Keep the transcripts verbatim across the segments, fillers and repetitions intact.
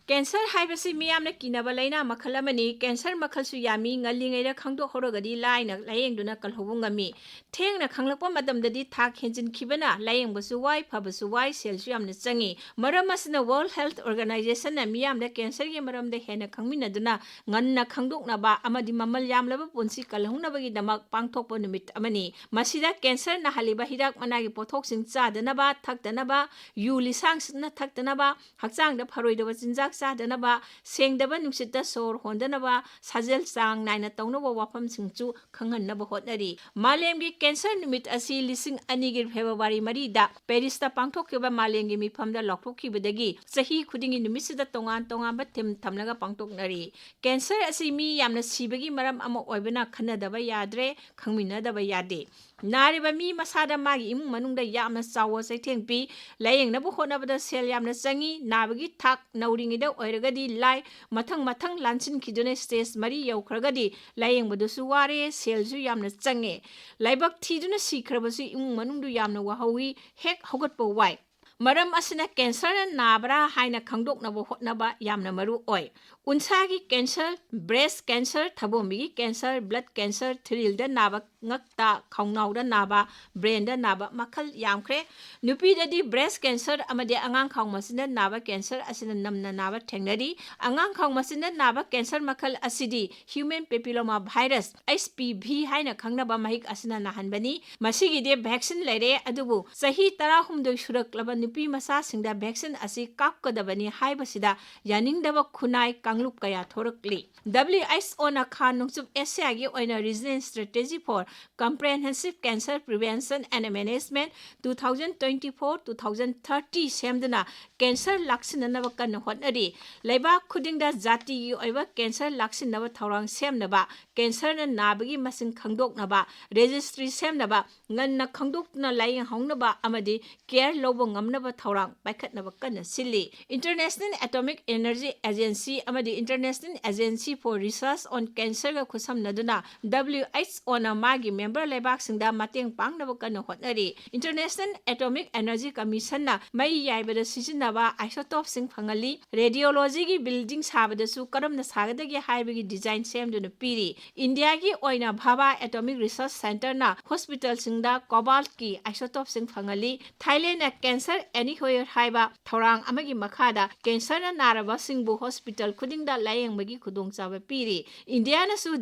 Cancer ꯍꯥꯏꯕꯁꯤ ꯃꯤꯌꯥꯝꯅ ꯀꯤꯅꯕ ꯂꯥꯏꯅꯥ ꯃꯈꯜ ꯑꯃꯅꯤ꯫ ꯀꯦꯟꯁꯔ ꯃꯈꯜꯁꯨ ꯌꯥꯝꯃꯤ꯫ ꯉꯜꯂꯤꯉꯩꯗ ꯈꯪꯗꯣꯛꯍꯧꯔꯒꯗꯤ ꯂꯥꯏꯅ ꯂꯥꯌꯦꯡꯗꯨꯅ ꯀꯜꯍꯧꯕ ꯉꯝꯃꯤ꯫ ꯊꯦꯡꯅ ꯈꯪꯂꯛꯄ ꯃꯇꯝꯗꯗꯤ ꯊꯥꯛ ꯍꯦꯟꯖꯤꯟꯈꯤꯕꯅ ꯂꯥꯌꯦꯡꯕꯁꯨ ꯋꯥꯏ, ꯐꯕꯁꯨ ꯋꯥꯏ, ꯁꯦꯜꯁꯨ ꯌꯥꯝꯅ ꯆꯪꯉꯤ꯫ ꯃꯔꯝ ꯑꯁꯤꯅ World Health Organizationꯅ ꯃꯤꯌꯥꯝꯗ ꯀꯦꯟꯁꯔꯒꯤ ꯃꯔꯝꯗ ꯍꯦꯟꯅ ꯈꯪꯃꯤꯟꯅꯗꯨꯅ ꯉꯟꯅ ꯈꯪꯗꯣꯛꯅꯕ ꯑꯃꯗꯤ ꯃꯃꯜ ꯌꯥꯝꯂꯕ ꯄꯨꯟꯁꯤ ꯀꯜꯍꯧꯅꯕꯒꯤꯗꯃꯛ ꯄꯥꯡꯊꯣꯛꯄ ꯅꯨꯃꯤꯠ ꯑꯃꯅꯤ꯫ ꯃꯁꯤꯗ ꯀꯦꯟꯁꯔ ꯅꯥꯍꯜꯂꯤꯕ ꯍꯤꯗꯥꯛ ꯃꯅꯥꯒꯤ ꯄꯣꯠꯊꯣꯛꯁꯤꯡ ꯆꯥꯗꯅꯕ, ꯊꯛꯇꯅꯕ, ꯌꯨ ꯂꯤꯁꯥꯡꯁꯤꯠꯅ ꯊꯛꯇꯅꯕ, ꯍꯛꯆꯥꯡꯗ ꯐꯔꯣꯏꯗꯕ ꯆꯤꯟꯖꯥꯛ ꯆꯥꯗꯅꯕ, ꯁꯦꯡꯗꯕ ꯅꯨꯡꯁꯤꯠꯇ ꯁꯣꯔ ꯍꯣꯟꯗꯅꯕ, ꯁꯥꯖꯦꯜ ꯆꯥꯡ ꯅꯥꯏꯅ ꯇꯧꯅꯕ ꯋꯥꯐꯝꯁꯤꯡꯁꯨ ꯈꯪꯍꯟꯅꯕ ꯍꯣꯠꯅꯔꯤ꯫ ꯃꯥꯂꯦꯝꯒꯤ ꯀꯦꯟꯁꯔ ꯅꯨꯃꯤꯠ ꯑꯁꯤ ꯂꯤꯁꯤꯡ ꯑꯅꯤꯒꯤ ꯐꯦꯕ꯭ꯔꯨꯋꯥꯔꯤ ꯃꯔꯤꯗ ꯄꯦꯔꯤꯁꯇ ꯄꯥꯡꯊꯣꯛꯈꯤꯕ ꯃꯥꯂꯦꯝꯒꯤ ꯃꯤꯐꯝꯗ ꯂꯥꯎꯊꯣꯛꯈꯤꯕꯗꯒꯤ ꯆꯍꯤ ꯈꯨꯗꯤꯡꯒꯤ ꯅꯨꯃꯤꯠꯁꯤꯗ ꯇꯣꯉꯥꯟ ꯇꯣꯉꯥꯟꯕ ꯊꯤꯝ ꯊꯝꯂꯒ ꯄꯥꯡꯊꯣꯛꯅꯔꯤ꯫ ꯀꯦꯟꯁꯔ ꯑꯁꯤ ꯃꯤ ꯌꯥꯝꯅ ꯁꯤꯕꯒꯤ ꯃꯔꯝ ꯑꯃ ꯑꯣꯏꯕꯅ ꯈꯟꯅꯗꯕ ꯌꯥꯗ꯭ꯔꯦ, ꯈꯪꯃꯤꯟꯅꯗꯕ ꯌꯥꯗꯦ꯫ ꯅꯥꯔꯤꯕ ꯃꯤ ꯃꯁꯥꯗ ꯃꯥꯒꯤ ꯏꯃꯨꯡ ꯃꯅꯨꯡꯗ ꯌꯥꯝꯅ ꯆꯥꯎꯕ ꯆꯩꯊꯦꯡ ꯄꯤ꯫ ꯂꯥꯌꯦꯡꯅꯕ ꯍꯣꯠꯅꯕꯗ ꯁꯦꯜ ꯌꯥꯝꯅ ꯆꯪꯏ꯫ ꯅꯥꯕꯒꯤ ꯊꯥꯛ ꯅꯧꯔꯤꯉꯩꯗ ꯑꯣꯏꯔꯒꯗꯤ ꯂꯥꯏ, ꯃꯊꯪ ꯃꯊꯪ ꯂꯥꯟꯁꯤꯟꯈꯤꯗꯨꯅ stage ꯃꯔꯤ ꯌꯧꯈ꯭ꯔꯒꯗꯤ ꯂꯥꯌꯦꯡꯕꯗꯨꯁꯨ ꯋꯥꯔꯦ, ꯁꯦꯜꯁꯨ ꯌꯥꯝꯅ ꯆꯪꯉꯦ꯫ ꯂꯥꯏꯕꯛ ꯊꯤꯗꯨꯅ ꯁꯤꯈ꯭ꯔꯕꯁꯨ ꯏꯃꯨꯡ ꯃꯅꯨꯡꯗꯨ ꯌꯥꯝꯅ ꯋꯥꯍꯧꯏ, ꯍꯦꯛ ꯍꯧꯒꯠꯄ ꯋꯥꯏ꯫ ꯃꯔꯝ ꯑꯁꯤꯅ ꯀꯦꯟꯁꯔꯅ ꯅꯥꯕ꯭ꯔꯥ ꯍꯥꯏꯅ ꯈꯪꯗꯣꯛꯅꯕ ꯍꯣꯠꯅꯕ ꯌꯥꯝꯅ ꯃꯔꯨ ꯑꯣꯏ꯫ ꯎꯟꯁꯥꯒꯤ ꯀꯦꯟꯁꯔ, breast cancer, ꯊꯕꯣꯝꯕꯤꯒꯤ ꯀꯦꯟꯁꯔ, blood cancer, ꯊꯤꯔꯤꯜꯗ ꯅꯥꯕ, ꯉꯛꯇ, ꯈꯧꯅꯥꯎꯗ ꯅꯥꯕ, brainꯗ ꯅꯥꯕ ꯃꯈꯜ ꯌꯥꯝꯈ꯭ꯔꯦ꯫ ꯅꯨꯄꯤꯗꯗꯤ breast cancer ꯑꯃꯗꯤ ꯑꯉꯥꯡꯈꯥꯎ ꯃꯆꯤꯟꯗ ꯅꯥꯕ ꯀꯦꯟꯁꯔ ꯑꯁꯤꯅ ꯅꯝꯅ ꯅꯥꯕ ꯊꯦꯡꯅꯔꯤ꯫ ꯑꯉꯥꯡꯈꯥꯎ ꯃꯆꯤꯟꯗ ꯅꯥꯕ ꯀꯦꯟꯁꯔ ꯃꯈꯜ ꯑꯁꯤꯗꯤ human papilloma virus, H P V ꯍꯥꯏꯅ ꯈꯪꯅꯕ ꯃꯍꯤꯛ ꯑꯁꯤꯅ ꯅꯥꯍꯟꯕꯅꯤ꯫ ꯃꯁꯤꯒꯤꯗꯤ vaccine ꯂꯩꯔꯦ, ꯑꯗꯨꯕꯨ ꯆꯍꯤ ꯇꯔꯥꯍꯨꯝꯗꯣꯏ ꯁꯨꯔꯛꯂꯕ ꯅꯨꯄꯤ ꯃꯆꯥꯁꯤꯡꯗ vaccine ꯑꯁꯤ ꯀꯥꯞꯀꯗꯕꯅꯤ ꯍꯥꯏꯕꯁꯤꯗ ꯌꯥꯅꯤꯡꯗꯕ ꯈꯨꯟꯅꯥꯏ ꯀꯥꯡꯂꯨꯞ ꯀꯌꯥ ꯊꯣꯔꯛꯂꯤ꯫ W H O ꯅ ꯈꯥ ꯅꯣꯡꯆꯨꯞ ꯑꯦꯁꯤꯌꯥꯒꯤ ꯑꯣꯏꯅ Regional Strategy for Comprehensive Cancer Prevention and Management two thousand twenty-four two thousand thirty ꯁꯦꯝꯗꯨꯅ ꯀꯦꯟꯁꯔ ꯂꯥꯛꯁꯤꯟꯅꯅꯕ ꯀꯟꯅ ꯍꯣꯠꯅꯔꯤ꯫ ꯂꯩꯕꯥꯛ ꯈꯨꯗꯤꯡꯗ ꯖꯥꯇꯤꯒꯤ ꯑꯣꯏꯕ ꯀꯦꯟꯁꯔ ꯂꯥꯛꯁꯤꯟꯅꯕ ꯊꯧꯔꯥꯡ ꯁꯦꯝꯅꯕ, ꯀꯦꯟꯁꯔꯅ ꯅꯥꯕꯒꯤ ꯃꯁꯤꯡ ꯈꯪꯗꯣꯛꯅꯕ, registry ꯁꯦꯝꯅꯕ, ꯉꯟꯅ ꯈꯪꯗꯣꯛꯇꯨꯅ ꯂꯥꯌꯦꯡꯍꯧꯅꯕ ꯑꯃꯗꯤ care ꯂꯧꯕ ꯉꯝꯅꯕ ꯊꯧꯔꯥꯡ ꯄꯥꯏꯈꯠꯅꯕ ꯀꯟꯅ ꯁꯤꯜꯂꯤ꯫ International Atomic Energy Agency ꯑꯃꯗꯤ International Agency for Research on Cancerꯒ ꯈꯨꯠꯁꯝꯅꯗꯨꯅ W H O ꯅ ꯃꯥꯒꯤ ꯒꯤ member ꯂꯩꯕꯥꯛꯁꯤꯡꯗ ꯃꯇꯦꯡ ꯄꯥꯡꯅꯕ ꯀꯟꯅ ꯍꯣꯠꯅꯔꯤ꯫ International Atomic Energy Commission ꯅ ꯃꯩ ꯌꯥꯏꯕꯗ ꯁꯤꯖꯤꯟꯅꯕ isotope ꯁꯤꯡ ꯐꯪꯍꯜꯂꯤ꯫ Radiology ꯒꯤ building ꯁꯥꯕꯗꯁꯨ ꯀꯔꯝꯅ ꯁꯥꯒꯗꯒꯦ ꯍꯥꯏꯕꯒꯤ design ꯁꯦꯝꯗꯨꯅ ꯄꯤꯔꯤ꯫ ꯏꯟꯗꯤꯌꯥꯒꯤ ꯑꯣꯏꯅ Bhabha Atomic Research Centre ꯅ hospital ꯁꯤꯡꯗ cobalt ꯀꯤ isotope ꯁꯤꯡ ꯐꯪꯍꯜꯂꯤ꯫ Thailand ꯅ Cancer Anywhere ꯍꯥꯏꯕ ꯊꯧꯔꯥꯡ ꯑꯃꯒꯤ ꯃꯈꯥꯗ cancer ꯅ ꯅꯥꯔꯕꯁꯤꯡꯕꯨ hospital ꯈꯨꯗꯤꯡꯗ ꯂꯥꯌꯦꯡꯕꯒꯤ ꯈꯨꯗꯣꯡꯆꯥꯕ ꯄꯤꯔꯤ꯫ ꯏꯟꯗꯤꯌꯥꯅꯁꯨ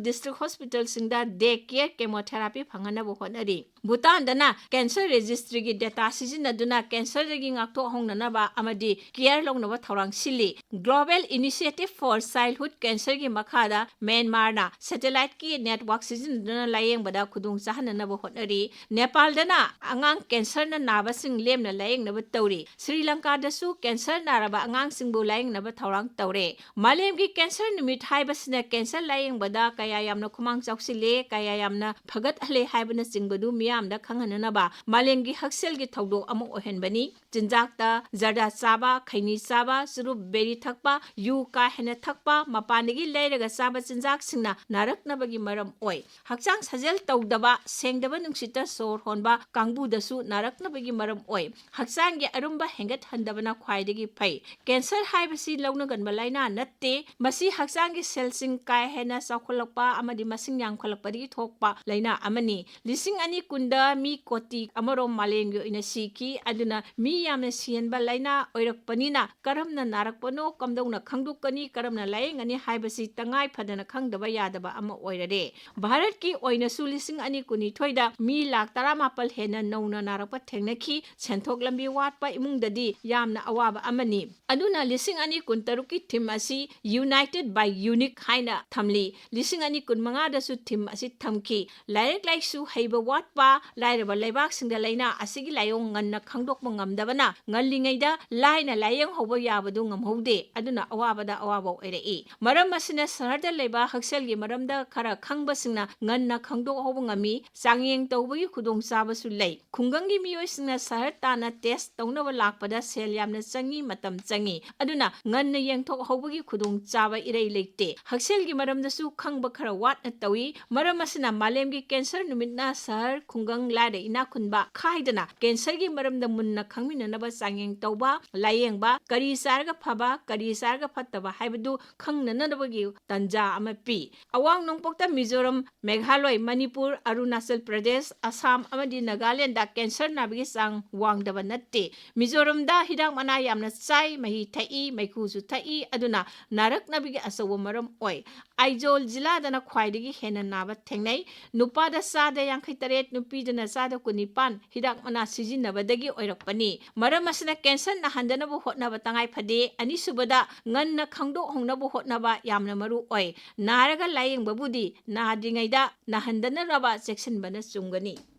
district hospital ꯁꯤꯡꯗ day care chemotherapy ꯐꯪꯍꯟꯅꯕ ꯍꯣꯠꯅꯔꯤ꯫ ꯚꯨꯇꯥꯟꯗꯅ cancer registry ꯒꯤ data ꯁꯤꯖꯤꯟꯅꯗꯨꯅ cancer ꯗꯒꯤ ꯉꯥꯛꯊꯣꯛꯍꯧꯅꯅꯕ ꯑꯃꯗꯤ care ꯂꯧꯅꯕ ꯊꯧꯔꯥꯡ ꯁꯤꯜꯂꯤ꯫ Global Initiative for Childhood Cancer ꯒꯤ ꯃꯈꯥꯗ ꯃ꯭ꯌꯥꯟꯃꯥꯔꯅ satellite ꯀꯤ network ꯁꯤꯖꯤꯟꯅꯗꯨꯅ ꯂꯥꯌꯦꯡꯕꯗ ꯈꯨꯗꯣꯡ ꯆꯥꯍꯟꯅꯅꯕ ꯍꯣꯠꯅꯔꯤ꯫ ꯅꯦꯄꯥꯜꯗꯅ ꯑꯉꯥꯡ cancer ꯅ ꯅꯥꯕꯁꯤꯡ ꯂꯦꯝꯅ ꯂꯥꯌꯦꯡꯅꯕ ꯇꯧꯔꯤ꯫ ꯁ꯭ꯔꯤ ꯂꯪꯀꯥꯗꯁꯨ cancer ꯅꯥꯔꯕ ꯑꯉꯥꯡꯁꯤꯡꯕꯨ ꯂꯥꯌꯦꯡꯅꯕ ꯊꯧꯔꯥꯡ ꯇꯧꯔꯦ꯫ ꯃꯥꯂꯦꯝꯒꯤ cancer ꯅꯨꯃꯤꯠ ꯍꯥꯏꯕꯁꯤꯅ cancer ꯂꯥꯌꯦꯡꯕꯗ ꯀꯌꯥ ꯌꯥꯝꯅ ꯈꯨꯃꯥꯡ ꯆꯥꯎꯁꯤꯜꯂꯦ, ꯀꯌꯥ ꯌꯥꯝꯅ ꯐꯒꯠꯍꯜꯂꯦ ꯍꯥꯏꯕꯅꯆꯤꯡꯕꯗꯨ ꯃꯤꯌꯥꯝꯗ ꯈꯪꯍꯟꯅꯅꯕ ꯃꯥꯂꯦꯝꯒꯤ ꯍꯛꯁꯦꯜꯒꯤ ꯊꯧꯗꯣꯛ ꯑꯃ ꯑꯣꯏꯍꯟꯕꯅꯤ꯫ ꯆꯤꯟꯖꯥꯛꯇ ꯖꯔꯗꯥ ꯆꯥꯕ, ꯈꯩꯅꯤ ꯆꯥꯕ, ꯆꯨꯔꯨꯞ ꯕꯦꯔꯤ ꯊꯛꯄ, ꯌꯨ ꯀꯥ ꯍꯦꯟꯅ ꯊꯛꯄ, ꯃꯄꯥꯟꯗꯒꯤ ꯂꯩꯔꯒ ꯆꯥꯕ ꯆꯤꯟꯖꯥꯛꯁꯤꯡꯅ ꯅꯥꯔꯛꯅꯕꯒꯤ ꯃꯔꯝ ꯑꯣꯏ꯫ ꯍꯛꯆꯥꯡ ꯁꯥꯖꯦꯜ ꯇꯧꯗꯕ, ꯁꯦꯡꯗꯕ ꯅꯨꯡꯁꯤꯠꯇ ꯁꯣꯔ ꯍꯣꯟꯕ ꯀꯥꯡꯕꯨꯗꯁꯨ ꯅꯥꯔꯛꯅꯕꯒꯤ ꯃꯔꯝ ꯑꯣꯏ꯫ ꯍꯛꯆꯥꯡꯒꯤ ꯑꯔꯨꯝꯕ ꯍꯦꯟꯒꯠꯍꯟꯗꯕꯅ ꯈ꯭ꯋꯥꯏꯗꯒꯤ ꯐꯩ꯫ Cancer ꯍꯥꯏꯕꯁꯤ ꯂꯧꯅꯒꯟꯕ ꯂꯥꯏꯅꯥ ꯅꯠꯇꯦ꯫ ꯃꯁꯤ ꯍꯛꯆꯥꯡꯒꯤ cell ꯁꯤꯡ ꯀꯥ ꯍꯦꯟꯅ ꯆꯥꯎꯈꯠꯂꯛꯄ ꯑꯃꯗꯤ ꯃꯁꯤꯡ ꯌꯥꯝꯈꯠꯂꯛꯄꯗꯒꯤ ꯊꯣꯛꯄ ꯂꯥꯏꯅꯥ ꯑꯃꯅꯤ꯫ ꯂꯤꯁꯤꯡ ꯑꯅꯤ ꯀꯨꯟꯗ ꯃꯤ ꯀꯣꯇꯤ ꯑꯃꯔꯣꯝ ꯃꯥꯂꯦꯝꯒꯤ ꯑꯣꯏꯅ ꯁꯤꯈꯤ꯫ ꯑꯗꯨꯅ ꯃꯤ ꯌꯥꯝꯅ ꯁꯤꯍꯟꯕ ꯂꯥꯏꯅꯥ ꯑꯣꯏꯔꯛꯄꯅꯤꯅ ꯀꯔꯝꯅ ꯅꯥꯔꯛꯄꯅꯣ, ꯀꯝꯗꯧꯅ ꯈꯪꯗꯣꯛꯀꯅꯤ, ꯀꯔꯝꯅ ꯂꯥꯌꯦꯡꯒꯅꯤ ꯍꯥꯏꯕꯁꯤ ꯇꯉꯥꯏ ꯐꯗꯅ ꯈꯪꯗꯕ ꯌꯥꯗꯕ ꯑꯃ ꯑꯣꯏꯔꯔꯦ꯫ ꯚꯥꯔꯠꯀꯤ ꯑꯣꯏꯅꯁꯨ ꯂꯤꯁꯤꯡ ꯑꯅꯤ ꯀꯨꯟꯅꯤꯊꯣꯏꯗ ꯃꯤ ꯂꯥꯈ ꯇꯔꯥꯃꯥꯄꯜ ꯍꯦꯟꯅ ꯅꯧꯅ ꯅꯥꯔꯛꯄ ꯊꯦꯡꯅꯈꯤ꯫ ꯁꯦꯟꯊꯣꯛ ꯂꯝꯕꯤ ꯋꯥꯠꯄ ꯏꯃꯨꯡꯗꯗꯤ ꯌꯥꯝꯅ ꯑꯋꯥꯕ ꯑꯃꯅꯤ꯫ ꯑꯗꯨꯅ ꯂꯤꯁꯤꯡ ꯑꯅꯤ ꯀꯨꯟꯇꯔꯨꯛꯀꯤ theme ꯑꯁꯤ United by Unique ꯍꯥꯏꯅ ꯊꯝꯂꯤ꯫ ꯂꯤꯁꯤꯡ ꯑꯅꯤ ꯀꯨꯟꯃꯉꯥꯗꯁꯨ theme ꯑꯁꯤ ꯊꯝꯈꯤ꯫ ꯂꯥꯏꯔꯤꯛ ꯂꯥꯏꯁꯨ ꯍꯩꯕ ꯋꯥꯠꯄ, ꯂꯥꯏꯔꯕ ꯂꯩꯕꯥꯛꯁꯤꯡꯗ ꯂꯥꯏꯅꯥ ꯑꯁꯤꯒꯤ ꯂꯥꯏꯑꯣꯡ ꯉꯟꯅ ꯈꯪꯗꯣꯛꯄ ꯉꯝꯗꯕꯅ ꯉꯜꯂꯤꯉꯩꯗ ꯂꯥꯏꯅ ꯂꯥꯏꯌꯦꯡ ꯍꯧꯕ ꯌꯥꯕꯗꯨ ꯉꯝꯍꯧꯗꯦ꯫ ꯑꯗꯨꯅ ꯑꯋꯥꯕꯗ ꯑꯋꯥꯕ ꯑꯣꯏꯔꯛꯏ꯫ ꯃꯔꯝ ꯑꯁꯤꯅ ꯁꯍꯔꯗ ꯂꯩꯕ ꯍꯛꯁꯦꯜꯒꯤ ꯃꯔꯝꯗ ꯈꯔ ꯈꯪꯕꯁꯤꯡꯅ ꯉꯟꯅ ꯈꯪꯗꯣꯛꯍꯧꯕ ꯉꯝꯃꯤ꯫ ꯆꯥꯡꯌꯦꯡ ꯇꯧꯕꯒꯤ ꯈꯨꯗꯣꯡꯆꯥꯕꯁꯨ ꯂꯩ꯫ ꯈꯨꯡꯒꯪꯒꯤ ꯃꯤꯑꯣꯏꯁꯤꯡꯅ ꯁꯍꯔ ꯇꯥꯟꯅ test ꯇꯧꯅꯕ ꯂꯥꯛꯄꯗ ꯁꯦꯜ ꯌꯥꯝꯅ ꯆꯪꯏ, ꯃꯇꯝ ꯆꯪꯏ꯫ ꯑꯗꯨꯅ ꯉꯟꯅ ꯌꯦꯡꯊꯣꯛꯍꯧꯕꯒꯤ ꯈꯨꯗꯣꯡꯆꯥꯕ ꯏꯔꯩ ꯂꯩꯇꯦ꯫ ꯍꯛꯁꯦꯜꯒꯤ ꯃꯔꯝꯗꯁꯨ ꯈꯪꯕ ꯈꯔ ꯋꯥꯠꯅ ꯇꯧꯏ꯫ ꯃꯔꯝ ꯑꯁꯤꯅ ꯃꯥꯂꯦꯝꯒꯤ ꯀꯦꯟꯁꯔ ꯅꯨꯃꯤꯠꯅ ꯁꯍꯔ, ꯈꯨꯡꯒꯪ, ꯂꯥꯏꯔ ꯏꯅꯥꯛ ꯈꯨꯟꯕ ꯈꯥꯏꯗꯅ ꯀꯦꯟꯁꯔꯒꯤ ꯃꯔꯝꯗ ꯃꯨꯟꯅ ꯈꯪꯃꯤꯟꯅꯅꯕ ꯆꯥꯡꯌꯦꯡ ꯇꯧꯕ, ꯂꯥꯌꯦꯡꯕ, ꯀꯔꯤ ꯆꯥꯔꯒ ꯐꯕ, ꯀꯔꯤ ꯆꯥꯔꯒ ꯐꯠꯇꯕ ꯍꯥꯏꯕꯗꯨ ꯈꯪꯅꯅꯕꯒꯤ ꯇꯥꯟꯖꯥ ꯑꯃ ꯄꯤ꯫ ꯑꯋꯥꯡ ꯅꯣꯡꯄꯣꯛꯇ ꯃꯤꯖꯣꯔꯥꯝ, ꯃꯦꯘꯥꯂꯣꯏ, ꯃꯅꯤꯄꯨꯔ, ꯑꯔꯨꯅꯥꯆꯜ ꯄ꯭ꯔꯗꯦꯁ, ꯑꯁꯥꯝ ꯑꯃꯗꯤ ꯅꯥꯒꯥꯂꯦꯟꯗ ꯀꯦꯟꯁꯔ ꯅꯥꯕꯒꯤ ꯆꯥꯡ ꯋꯥꯡꯗꯕ ꯅꯠꯇꯦ꯫ ꯃꯤꯖꯣꯔꯥꯝꯗ ꯍꯤꯗꯥꯛ ꯃꯅꯥ ꯌꯥꯝꯅ ꯆꯥꯏ, ꯃꯍꯤ ꯊꯛꯏ, ꯃꯩꯈꯨꯁꯨ ꯊꯛꯏ, ꯑꯗꯨꯅ ꯅꯥꯔꯛꯅꯕꯒꯤ ꯑꯆꯧꯕ ꯃꯔꯝ ꯑꯣꯏ꯫ ꯑꯥꯏꯖꯣꯜ ꯖꯤꯂꯥꯗꯅ ꯈ꯭ꯋꯥꯏꯗꯒꯤ ꯍꯦꯟꯅ ꯅꯥꯕ ꯊꯦꯡꯅꯩ꯫ ꯅꯨꯄꯥꯗ ꯆꯥꯗ ꯌꯥꯡꯈꯩ ꯇꯔꯦꯠ, ꯅꯨꯄꯤꯗꯅ ꯆꯥꯗ ꯀꯨꯟꯅꯤꯄꯥꯟ ꯍꯤꯗꯥꯛ ꯃꯅꯥ ꯁꯤꯖꯤꯟꯅꯕꯗꯒꯤ ꯑꯣꯏꯔꯛꯄꯅꯤ꯫ ꯃꯔꯝ ꯑꯁꯤꯅ ꯀꯦꯟꯁꯔ ꯅꯥꯍꯟꯗꯅꯕ ꯍꯣꯠꯅꯕ ꯇꯉꯥꯏ ꯐꯗꯦ꯫ ꯑꯅꯤꯁꯨꯕꯗ, ꯉꯟꯅ ꯈꯪꯗꯣꯛꯍꯧꯅꯕ ꯍꯣꯠꯅꯕ ꯌꯥꯝꯅ ꯃꯔꯨ ꯑꯣꯏ꯫ ꯅꯥꯔꯒ ꯂꯥꯌꯦꯡꯕꯕꯨꯗꯤ ꯅꯥꯗ꯭ꯔꯤꯉꯩꯗ ꯅꯥꯍꯟꯗꯅꯕ ꯆꯦꯛꯁꯤꯟꯕꯅ ꯆꯨꯝꯒꯅꯤ꯫